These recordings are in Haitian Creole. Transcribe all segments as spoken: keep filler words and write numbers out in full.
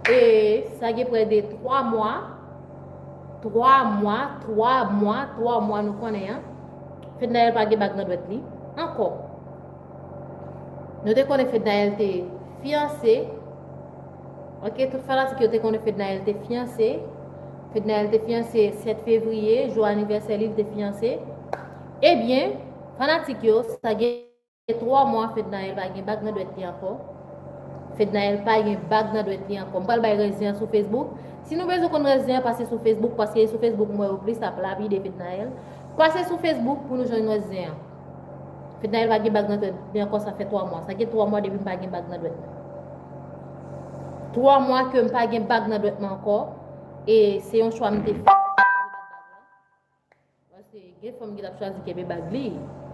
E sa gen prè de twa mwa, twa mwa, twa mwa, twa mwa nou konnen an. Fednaelle pa gen bag nan dwèt li ankò. Nou te konnen Fednaelle te fiyanse. Ok, tout fanatik yo te konnen Fednaelle te fiyanse. Fednaelle te fiyanse sèt fevriye, jou anivèsè li, li te fiyanse. Ebyen, fanatik yo, sa gen twa mwa Fednaelle pa gen bag nan dwèt li ankò. Fednaelle pa gen bag nan dwèt li ankò. M pral bay rès zen an sou Facebook. Si nou bezwen konn rès zen an, pase sou Facebook, paske e sou Facebook m wè yo plis ap lapide Fednaelle. Pase sou Facebook pou nou jwenn rès zen an. Fednaelle pa gen bag nan dwèt li ankò, sa fè twa mwa. Sa gen twa mwa depi m pa gen bag nan dwèt mwen. Twa mwa ke m pa gen bag nan dwèt mwen ankò. E se yon chwa m te fè. Paske gen fanm ki t ap chwazi kenbe bag li.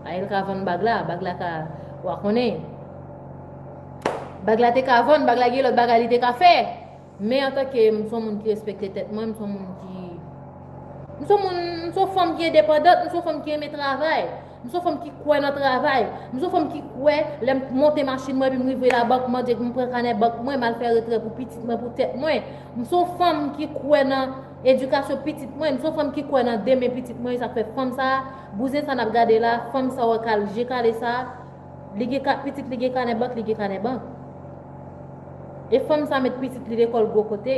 A, el ka vann bag la, bag la ka, w a konnen. Bag la te ka vann, bag la gen lòt bagay li te ka fè. Men antanke m se yon moun ki respekte tèt mwen, m se yon moun ki, m se yon moun, m se yon fanm ki endepandant, m se yon fanm ki renmen travay, m se yon fanm ki kwè nan travay, m se yon fanm ki kwè lè m monte machin mwen epi m rive labank, m mande, m pran kanè bank mwen, m al fè retrè pou pitit mwen, pou tèt mwen. M se yon fanm ki kwè nan edikasyon pitit mwen, m se yon fanm ki kwè nan demen pitit mwen, sa k fè fanm sa, bouzen sa n ap gade la, fanm sa w wè kal je kale sa, li gen ka, pitit li gen kanè bank, li gen kanè bank. E fanm sa met pitit li lekòl gwo kote.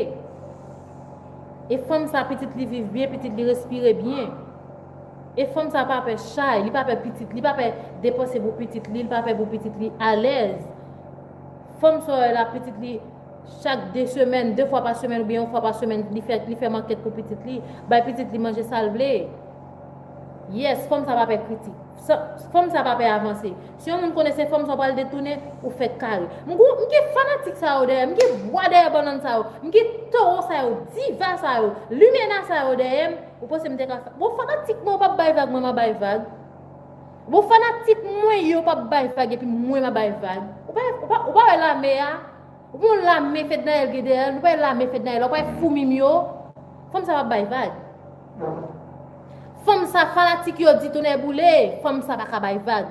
E fanm sa pitit li viv byen, pitit li respire byen. E fanm sa pa pè chay, li pa pè pitit, li pa pè depanse pou pitit li, li pa pè pou pitit li alèz. Fanm sa w wè la, pitit li chak de semèn, de fwa pa semèn oubyen yon fwa pa semèn, li fè, li fè makèt pou pitit li, bay pitit li manje sa l vle. Yes, fanm sa pa pè kritik. Sa, fanm sa pa pè avanse. Si yon moun konnen se fanm sa w pral detounen, ou fèk kare. M gou, m gen fanatik sa yo dèyè, m gen bwa dèyè bannann sa yo, m gen towo sa yo, diva sa yo, limena sa yo dèyè m. Ou panse m te ka fè? Bon, fanatik mwen yo p ap bay vag, mwen m a bay vag. Bon, fanatik mwen yo p ap bay vag epi mwen m a bay vag. Ou pa, ou pa, ou pa wè lame a? Ou pa wè lame Fednaelle gen dèyè l? Nou pa wè lame Fednaelle, ou pa wè foumi m yo? Fanm sa p ap bay vag. Fanm sa fanatik yo di tonè boule, fanm sa pa ka bay vag.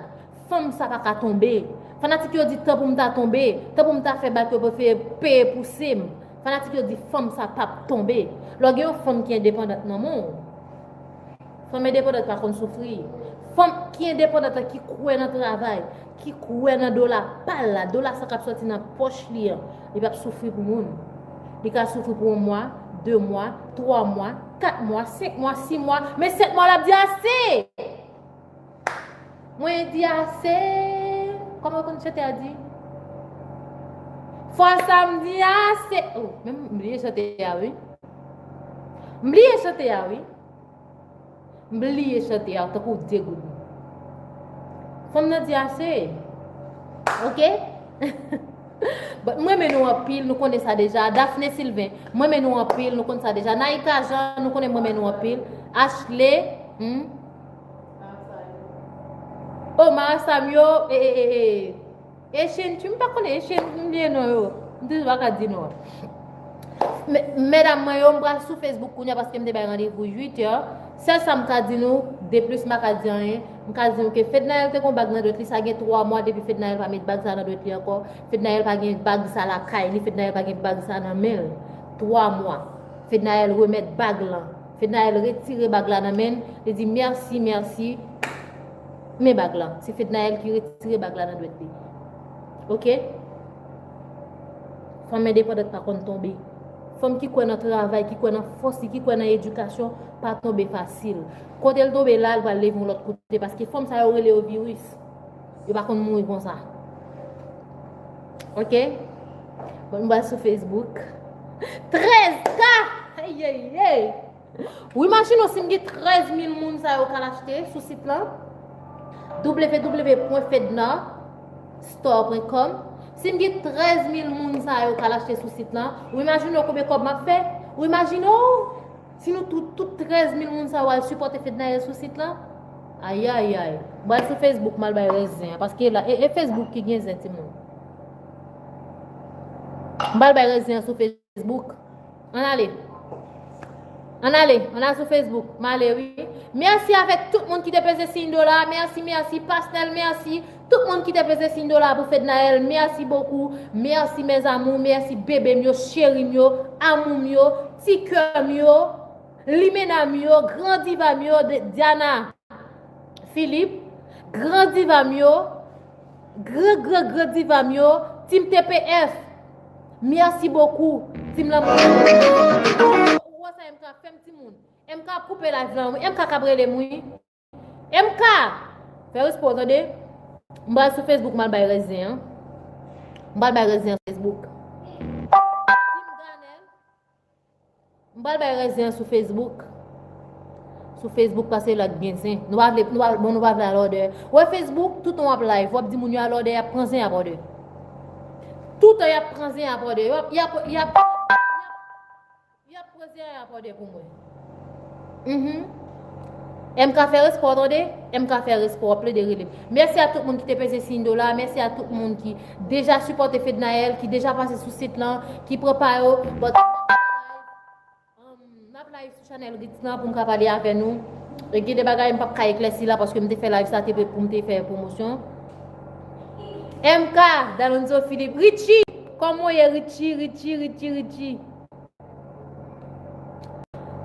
Fanm sa pa ka tonbe. Fanatik yo di tan pou m ta tonbe, tan pou m ta fè bak yo prefere peye pouse m. Fanatik yo di fanm sa p ap tonbe. Lè w gen yon fanm ki endepandant nan men w, fanm endepandant pa konn soufri. Fanm ki endepandant la ki kwè nan travay, ki kwè nan dola pa l la, dola sa k ap sòti nan pòch li an, li p ap soufri pou moun. Li ka soufri pou yon mwa, de mwa, twa mwa, kat mwa, senk mwa, sis mwa, men sèt mwa l ap di ase! Mwen di ase. Kòman yo konn chante a di? Fò sa m di ase. Oh, men m bliye chante a wi. M bliye chante a wi. M bliye chante a tankou degout. Fanm nan di ase. Ok? But m renmen nou anpil, nou konnen sa deja. Daphné Sylvain, m renmen nou anpil, nou konn sa deja. Naïka Jean, nou konnen m renmen nou anpil. Ashley, hmm? Oh, Mara Sam yo, e, e, e, e. Echin, m pa konnen Echin, m bliye non yo. M toujou pa ka di non. Mè-, medam mwen yo, m pral sou Facebook kounye a paske m te bay randevou uit è. Sèl sa m ka di nou, de plis m pa ka di anyen. M ka di nou ke Fednaelle te gon bag nan dwèt li, sa gen twa mwa depi Fednaelle pa met bag sa nan dwèt li ankò. Fednaelle pa gen bag sa lakay li, Fednaelle pa gen bag sa nan men l. Twa mwa. Fednaelle remèt bag lan. Fednaelle retire bag la nan men l, li di, "Mèsi, mèsi." Men bag lan. Se Fednaelle ki retire bag la nan dwèt li. Ok? Fanm endepandant pa konn tonbe. Fanm ki kwè nan travay, ki kwè nan fòs li, ki kwè nan edikasyon, pa tonbe fasil. Kote l tonbe la, l pral leve yon lòt kote, paske fanm sa yo rele yo viris. Yo pa konn mouri konsa. Ok? Bon, m pral sou Facebook. Trèz K! Ayayay! Ou imajine w si m gen trèz mil moun sa yo k al achte sou sit lan, w w w pwen fedna store pwen com. Si m gen trèz mil moun sa yo k al achte sou sit lan, ou imajine w konbyen kòb m ap fè? Ou imajine w si nou tout, tout trèz mil moun sa yo al sipòte Fednaelle sou sit lan? Ayayay. M pral sou Facebook, m al bay rès zen an, paske la, e, e Facebook ki gen zen, timoun. M pral bay rès zen an sou Facebook. Ann ale. Ann ale, ann al sou Facebook. M ale, wi. Mèsi avèk tout moun ki te peze siy dola. Mèsi, mèsi, Pasnèl, mèsi. Tout moun ki te peze siy dola pou Fednaelle, mèsi bokou. Mèsi, mes amours, mèsi, bebe m yo, cheri m yo, amou m yo, ti kè m yo, limena m yo, gran diva m yo, Diana Philippe, gran diva m yo, gran, gran, gran diva m yo, Team T P F. Mèsi bokou, Team Lanmou. Ou wè sa M K fè m timoun. M K ap koupe live lan, wi. M K k ap rele m, wi. M K! Fè respè w, tande. M pral sou Facebook, m al bay rezen an. M pral bay rezen an sou Facebook. Team Ganel. M pral bay rezen an sou Facebook. Sou Facebook, pase la k byen zen. Nou pa vle, nou pa, bon, nou pa vle al òdè. Wè Facebook, toutan w ap live, w ap di moun yo al òdè, y ap pran zen, y ap òdè. Toutan y ap pran zen, y ap òdè. Y ap, y ap, y ap, y ap pran zen, y ap òdè pou mwen. Mhm. M K fè respè w, tande? M K fè respè w, plede rele m. Mèsi a tout moun ki te peze siy dola, mèsi a tout moun ki deja sipòte Fednaelle, ki deja pase sou sit lan, ki pran pa yo. But, um, m ap live sou chanèl Ritz lan pou m ka pale avè nou. E gen de bagay m p ap ka eklèsi la paske m te fè live sa te pou m te fè pwomosyon. M K, Dalonzo Philippe, Richie, kòman w ye Richie, Richie, Richie, Richie?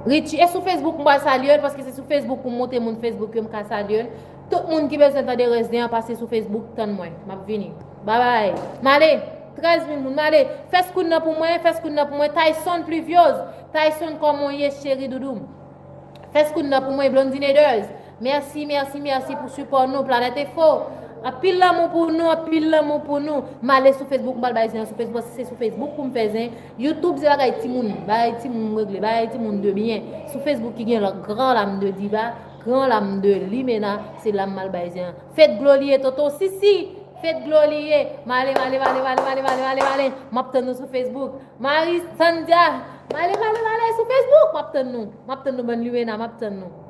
Richie, e sou Facebook m pral salye l, paske se sou Facebook pou m montre moun Facebook yo m ka salye l. Tout moun ki bezwen tande rezen an, pase sou Facebook, tann mwen. M ap vini. Babay. M ale. Trèz mil moun. M ale. Fè scout nan pou mwen, fè scout nan pou mwen. Tyson Pluviose. Tyson, kòman w ye, cheri doudou? Fè scout nan pou mwen, Blondine Eders. Mèsi, mèsi, mèsi pou sipò nou, Planèt Enfo. Anpil lanmou pou nou, anpil lanmou pou nou. M ale sou Facebook, m pral bay zen an sou Facebook, paske se sou Facebook pou m fè zen. YouTube se bagay timoun, bagay timoun m regle, bagay timoun de byen. Sou Facebook ki gen gran lam de diva, gran lam de limena, se la m al bay zen an. Fed Glo li ye, Toto Sisi, Fed Glo li ye. M ale, m ale, m ale, m ale. M ap tann nou sou Facebook. Marie Sandia, m ale, m ale, m ale sou Facebook, m ap tann nou. M ap tann nou, bann limena, m ap tann nou.